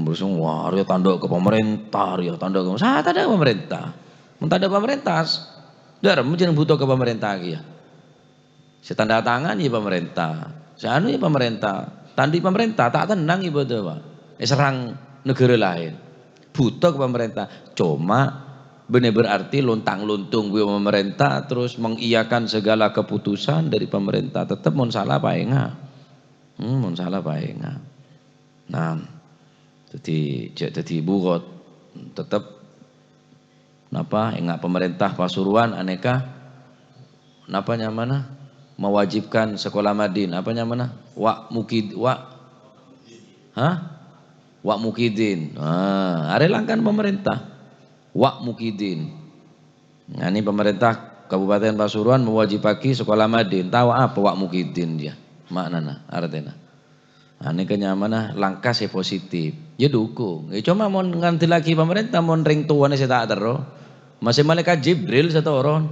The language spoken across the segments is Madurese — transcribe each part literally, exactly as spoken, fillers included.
Terus, wah, arèya tandhâ ka pamarènta, arèya tandhâ ka, sa tandhâ ka pamarènta. Mon tandhâ pamarènta, s-, dhârem jhâ' bhuto ka pamarènta kèya. Sè tandhâ tangan ya pamarènta, sè anu ya pamarènta. Tandhi' pamarènta, ta' tennang ibâdâ, Pak. Èserrang naghârâ laèn. Bhuto ka pamarènta. Coma, bânnè berarti lontang-lontung bi' pamarènta, terus mengiyakan segala keputusan dari pemerintah. Tetep mon sala paènga'. Hmm, mon sala paènga'. Nah, dhâddhi, jhâ' dhâddhi bugot. Tetep, napa, enga' pamarènta Pasuruan anèka, napa nyamana, mewajibkan sekolah madin, apa nyamana? Wa' mukid-, wa', hah? Wa' mukidin. Nah, arè langkana pamarènta. Wa' mukidin. Nah, ini pemerintah Kabupaten Pasuruan mewajibagi sekolah madin. Tao apa wa' mukidin ya? Maknana, artèna. Nah, ini kenyamana langkah sè positif. Ya dukung. Ya coma mon ngandellaghi pemerintah, mon rèng towana sè ta' terro. Masih malaikat Jibril sè toron.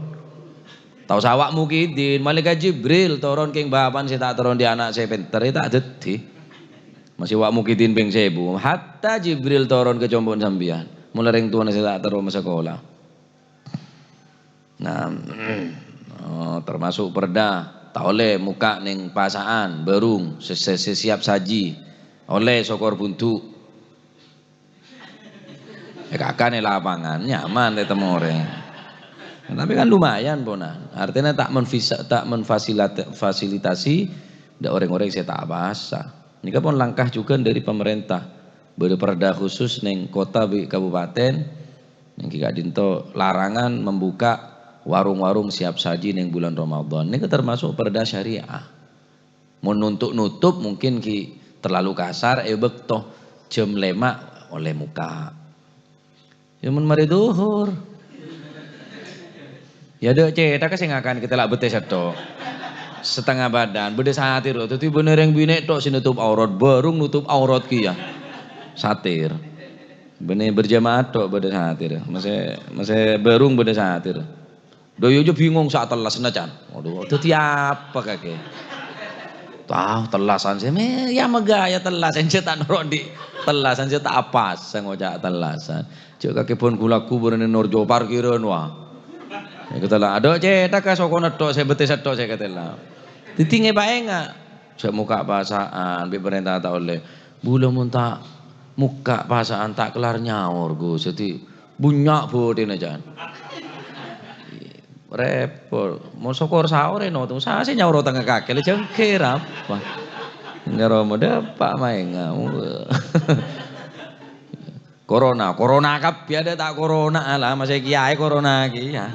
Tao sa wa' mukidin, malaikat Jibril toron kèng bapa'na sè ta' terro dhi' ana' sè pènter, ya ta' dhâddhi. Masih wa' mukidin pèng sèbu. Hatta Jibril toron ka compo'na sampèyan. Molaè rèng towana sè ta' terro masakola. Nah, oh, termasuk perda, ta' ollè mokka' neng pasa'an, bârung, sè, sè, sè siap saji, ollè sokor bundhu'. Eh, kaka'na è lapangan, nyaman tètemmo orèng. Tapi kan lumayan, ponan. Artinya ta' menvisa-, ta' menfasilat-, fasilitasi dâ' orèng-orèng sè ta' apasa. Nèka pon langkah jhughân dâri pemerintah. Bâdâ perda khusus neng kota bi' kabupaten, neng ka'dinto larangan membuka warung-warung siap saji neng bulan Ramadan. Nèka termasuk perda syariah. Mon nonto' nutup mungkin ghi' terlalu kasar, è bâkto jam lèma' ollè mokka'. Ya, mon marè dhuhur. Ya, dâ' cèthagghâ sè ngakan kèta la bâtè sètto'. Satengnga bâdân, bâdâ satir. Dhâddhi bânnè rèng binè' tho' sè nutup aurat, bârung nutup aurat kèya. Satir. Bânnè berjamaah tho' bâdâ satir. Masè, masè bârung bâdâ satir. Dâ' iyâ jhâ' bingung sa' tellasna, Can. Waduh, dhâddhi apa kakè? Tao, tellasan sè, mè, ya mèghâ ya tellasan sè ta' noro' dhi'. Tellasan sè ta' apasa ngoca' tellasan. Jhâ' kakè bân ghu-lagghu bârâna nor jo parkiran, wah. Èkatella, adâ' cèthagghâ sokona tho' sè bâtè sètto' sè èkatella. Dhâddhi ngèpaènga'. Jhâ' mokka' pasa'an, bi' parènta ta' ollè. Bulâ mon ta' mokka' pasa'an ta' kellar nyaor, Gus. Dhâddhi bânnya' bhâdhina, Can. Repot. Mon sokor saorè no, tong sasè nyaor otangnga kakè, la jhânggher apa? Nyoro mo dâpa' maènga'. Corona, corona kabbhi adâ' ta' corona, ala masè kiyaè corona kèya.